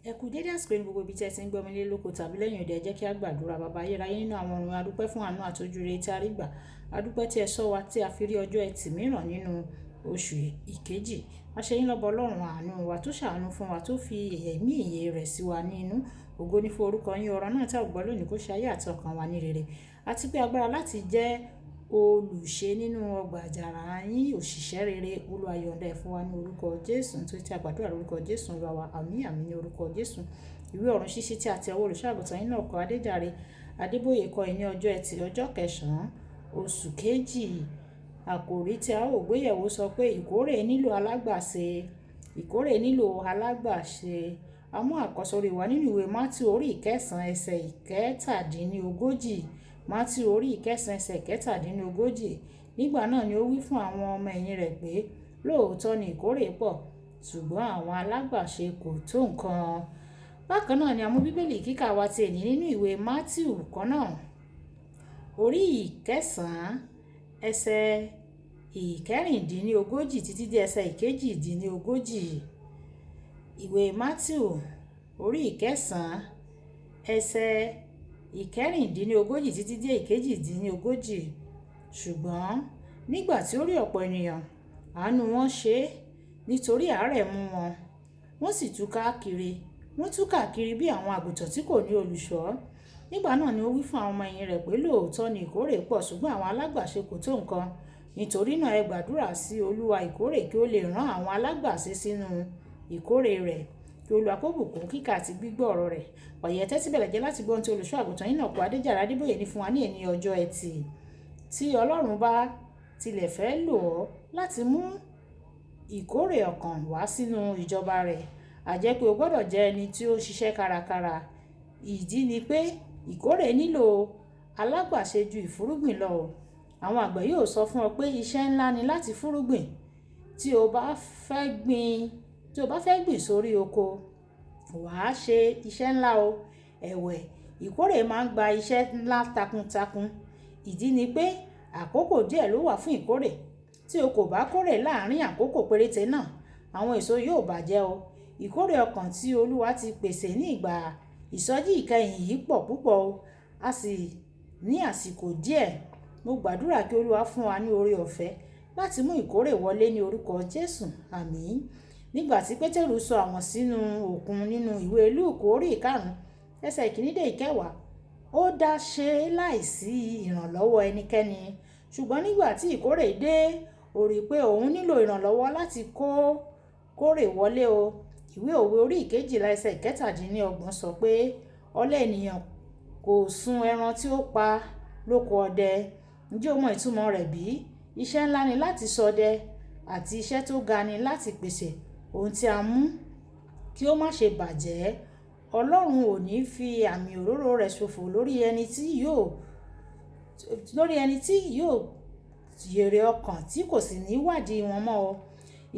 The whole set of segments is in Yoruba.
Ẹ kú dédé àsìkò ní gbogbo ibi tí ẹ ti ń gbọ́ mi lé lóko tàbí lẹ́yìn òde. Ẹ jẹ́ kí a gbàdúrà. Bàbá ayérayé nínú àwọn ọ̀run, a dúpẹ́ fún àánú àti ojúrere tí a rí gbà. A dúpẹ́ tí ẹ ṣọ́ wa tí a fi rí ọjọ́ ẹtì mìíràn nínú oṣù ìkejì. A ṣe yín lọ́ba Ọlọ́run àánú wa tó ṣàánú fún wa, tó fi ẹ̀mí ìyè rẹ̀ sí wa ní inú. Ògo ní fún orúkọ yín. Ọ̀rọ̀ náà tí a gbọ́ lónìí kó ṣe ayé àti ọkàn wa ní rere. Àti pé agbára láti jẹ́ olùṣe nínú ọgbà àjàrà yín, òṣìṣẹ́ rere, Olúwa yọ̀ǹda ẹ̀ fún wa ní orúkọ Jésù. Nítorí tí a gbàdúrà lórúkọ Jésù Olúwa wa. Àmín, àmín ní orúkọ Jésù. Ìwé ọ̀run ṣíṣí tí a ti ọwọ́ olùṣọ́-àgùntàn yín náà kọ, Adéjàre Adébóyè kọ ní ọjọ́ ẹtì, ọjọ́ kẹsàn-án, oṣù kejì. Àkòrí tí a ó gbéyẹ̀wò sọ pé ìkórè nílò alágbàṣe. Ìkórè nílò alágbàṣe. A mú àkọ́sórí wa nínú ìwé Mátíù orí ìkẹsàn-án ẹsẹ̀ 37. Mátíù orí ìkẹsàn-án ẹsẹ̀ 37. Nígbà náà ni ó wí fún àwọn ọmọ ẹ̀yìn rẹ̀ pé, lóòótọ́ ni ìkórè pọ̀, ṣùgbọ́n àwọn alágbàṣe kò tó nǹkan. Bákan náà ni a mú Bíbélì kíkà wa ti èní nínú ìwé Mátíù kan náà, orí ìkẹsàn-án ẹsẹ̀ 36 títí dé ẹsẹ̀ 38. Ìwé Mátíù orí ìkẹsàn-án ẹsẹ̀ 36 títí dé 38. Ṣùgbọ́n nígbà tí ó rí ọ̀pọ̀ ènìyàn, àánú wọn ṣe é, nítorí àárẹ̀ mú wọn. Wọ́n sì tú káàkiri. Wọ́n tú káàkiri bí àwọn àgùntàn tí kò ní olùṣọ́. Nígbà náà ni ó wí fún àwọn ọmọ ẹ̀yìn rẹ̀ pé, lóòótọ́ ni ìkórè pọ̀, ṣùgbọ́n àwọn alágbàṣe kò tó nǹkan. Nítorí náà ẹ gbàdúrà sí Olúwa ìkórè kí ó lè rán àwọn alágbàṣe sínú ìkórè rẹ̀. Kí Olúwa kó bùkún kíkà àti gbígbọ́ ọ̀rọ̀ rẹ̀. Ọ̀yẹ́ tẹ́tí bẹ̀lẹ̀ jẹ́ láti gbọ́ ohun tí olùṣọ́-àgùntàn yín náà kọ, Adéjàre Adébóyè ní fún wa ní èní ọjọ́ ẹtì. Tí Ọlọ́run bá tilẹ̀ fẹ́ lò ọ́ láti mú ìkórè ọkàn wá sínú ìjọba rẹ̀, a jẹ́ pé o gbọdọ̀ jẹ́ ẹni tí ó ń ṣiṣẹ́ kárakára. Ìdí ni pé ìkórè nílò alágbàṣe ju ìfúrúgbìn lọ. Àwọn àgbẹ̀ yóò sọ fún ọ pé iṣẹ́ ńlá ni láti fúrúgbìn. Tí o bá fẹ́ gbìn, tí o bá fẹ́ gbìn sórí oko, wà á ṣe iṣẹ́ ńlá o. Ẹ̀wẹ̀, ìkórè máa ń gba iṣẹ́ ńlá takuntakun. Ìdí ni pé àkókò díẹ̀ ló wà fún ìkórè. Tí o kò bá kórè láàárín àkókò péréte náà, àwọn èso yóò bàjẹ́ o. Ìkórè ọkàn tí Olúwa ti pèsè ní ìgbà ìsọjí ìkẹyìn yìí pọ̀ púpọ̀ o. A sì ní àsìkò díẹ̀. Mo gbàdúrà kí Olúwa fún wa ní oore ọ̀fẹ́ láti mú ìkórè wọlé ní orúkọ Jésù. Àmín. Nígbà tí Pétérù sọ àwọn sínú òkun nínú ìwé Lúùkù orí ìkarùn-ún ẹsẹ̀ 1 dé 10, ó dá ṣe láìsí ìrànlọ́wọ́ ẹnikẹ́ni. Ṣùgbọ́n nígbà tí ìkórè dé, ó rí pé òun nílò ìrànlọ́wọ́ láti kó kórè wọlé o. Ìwé Òwe orí 12 ẹsẹ̀ 27 sọ pé, ọ̀lẹ ènìyàn kò sun ẹran tí ó pa lóko ọdẹ. Ǹjẹ́ o mọ ìtumọ̀ rẹ̀ bí? Iṣẹ́ ńlá ni láti ṣọdẹ àti iṣẹ́ tó ga ni láti pèsè ohun tí a mú kí ó má ṣe bàjẹ́. Ọlọ́run ò ní fi àmì òróró rẹ̀ ṣòfò lórí ẹni tí yóò, lórí ẹni tí yóò jèrè ọkàn tí kò sì ní wádìí wọn mọ́ o.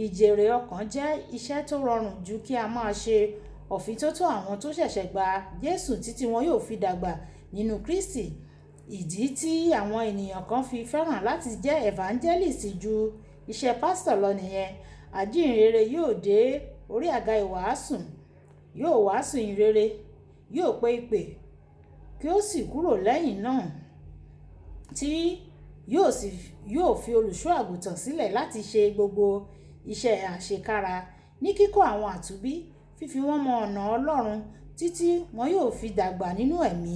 Ìjèrè ọkàn jẹ́ iṣẹ́ tó rọrùn ju kí a máa ṣe òfintótó àwọn tó ṣẹ̀ṣẹ̀ gba Jésù títí wọn yóò fi dàgbà nínú Kristi. Ìdí tí àwọn ènìyàn kan fi fẹ́ràn láti jẹ́ evangelist ju iṣẹ́ pastor lọ nìyẹn. Ajíhìnrere yóò dé orí àga ìwàásù, yóò wàásù ìhìnrere, yóò pe ìpè kí ó sì kúrò lẹ́yìn náà tí yóò sì, yóò fi olùṣọ́ àgùntàn sílẹ̀ láti ṣe gbogbo iṣẹ́ àṣekára ní kíkọ́ àwọn àtúnbí, fífi wọ́n mọ ọ̀nà Ọlọ́run títí wọn yóò fi dàgbà nínú ẹ̀mí.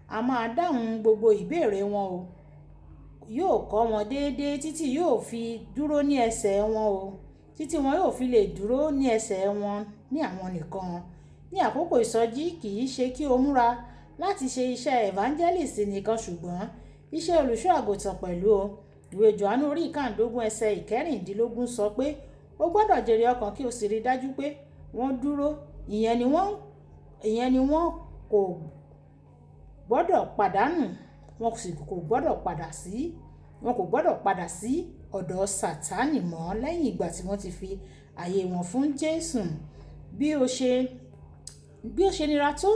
A máa dáhùn gbogbo ìbéèrè wọn o. Yóò kọ́ wọn déédéé títí yóò fi dúró ní ẹsẹ̀ wọn o. Títí wọn yóò fi lè dúró ní ẹsẹ̀ wọn ní àwọn nìkan. Ní àkókò ìsọjí kì í ṣe kí o múra láti ṣe iṣẹ́ evangelist nìkan, ṣùgbọ́n iṣẹ́ olùṣọ́ àgùntàn pẹ̀lú o. Ìwé Jòhánù orí 15 ẹsẹ̀ 16 sọ pé o gbọdọ̀ jèrè ọkàn kí o sì rí dájú pé wọ́n dúró. Ìyẹn ni wọ́n, ìyẹn ni wọ́n kò gbọdọ̀ pàdánù. Wọn sì kò gbọdọ̀ padà sí, wọn kò gbọdọ̀ padà sí ọ̀dọ̀ Sátánì mọ́ lẹ́yìn ìgbà tí wọ́n ti fi ayé wọn fún Jésù. Bí ó ṣe, bí ó ṣe nira tó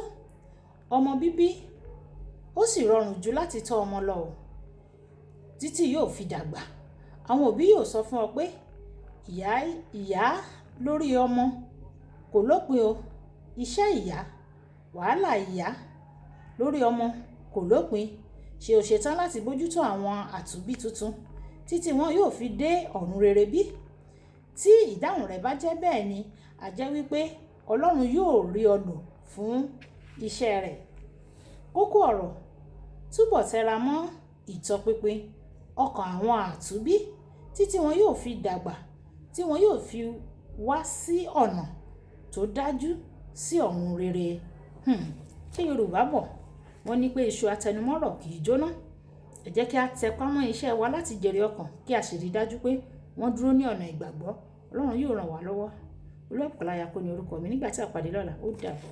ọmọ bíbí, ó sì rọrùn jù láti tọ́ ọmọ lọ o títí yóò fi dàgbà. Àwọn òbí yóò sọ fún ọ pé ìyá, ìyá lórí ọmọ kò lópin o. Iṣẹ́ ìyá, wàhálà ìyá lórí ọmọ kò lópin. Ṣé o ṣetán láti bójútó àwọn àtúnbí tuntun títí wọn yóò fi dé ọ̀run rere bí? Tí ìdáhùn rẹ bá jẹ́ bẹ́ẹ̀ ni, a jẹ́ wípé Ọlọ́run yóò rí ọ lò fún iṣẹ́ rẹ̀. Kókó ọ̀rọ̀: túbọ̀ tẹra mọ́ ìtọpinpin ọkàn àwọn àtúnbí títí wọn yóò fi dàgbà, tí wọn yóò fi wá sí ọ̀nà tó dájú sí ọ̀run rere. Ṣé Yorùbá bọ̀? Wọ́n ní pé iṣu atẹnumọ́rọ̀ kì í jóná. Ẹ jẹ́ kí a tẹpá mọ́ iṣẹ́ wa láti jèrè ọkàn, kí a sì rí dájú pé wọ́n dúró ní ọ̀nà ìgbàgbọ́. Ọlọ́run yóò ràn wá lọ́wọ́. Olúwabùkọ́lá Ayako ni orúkọ mi. Nígbà tí a pàdé lọ́la, ó dàbọ̀.